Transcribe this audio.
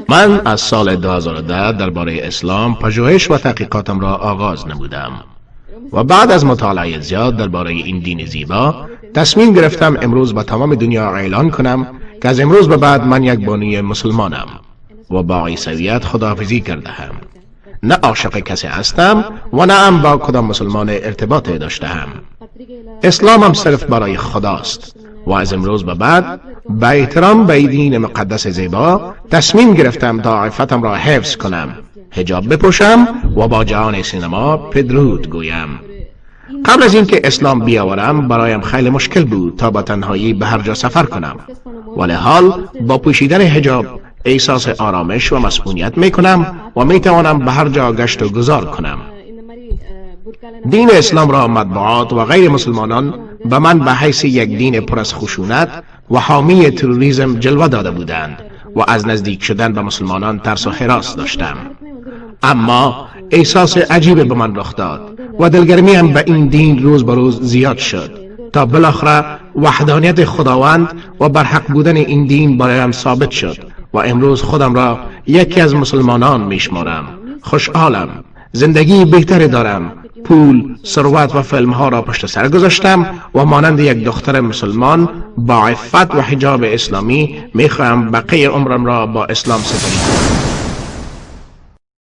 من از سال 2010 درباره اسلام پژوهش و تحقیقاتم را آغاز نمودم و بعد از مطالعه زیاد درباره این دین زیبا تصمیم گرفتم امروز به تمام دنیا اعلان کنم که از امروز به بعد من یک بانوی مسلمانم و با عیسویت خداحافظی کردهم. نه عاشق کسی هستم و نه هم با کدام مسلمان ارتباط داشتهم. اسلامم صرف برای خداست و از امروز به بعد به احترام به دین مقدس زیبا تصمیم گرفتم تا عفتم را حفظ کنم، حجاب بپوشم و با جهان سینما پدرود گویم. قبل از اینکه اسلام بیاورم برایم خیلی مشکل بود تا با تنهایی به هر جا سفر کنم، ولی حال با پوشیدن حجاب احساس آرامش و مصئونیت می کنم و می توانم به هر جا گشت و گذار کنم. دین اسلام را مطبوعات و غیر مسلمانان به من به حیث یک دین پر از خشونت و حامی تروریسم جلوه داده بودند و از نزدیک شدن به مسلمانان ترس و هراس داشتم. اما احساس عجیب به من رخ داد و دلگرمی هم به این دین روز به روز زیاد شد تا بالاخره وحدانیت خداوند و برحق بودن این دین برایم ثابت شد و امروز خودم را یکی از مسلمانان میشمارم. خوشحالم، زندگی بهتری دارم، پول، ثروت و فیلم ها را پشت سر گذاشتم و مانند یک دختر مسلمان با عفت و حجاب اسلامی میخواهم بقیه عمرم را با اسلام سپری کنم.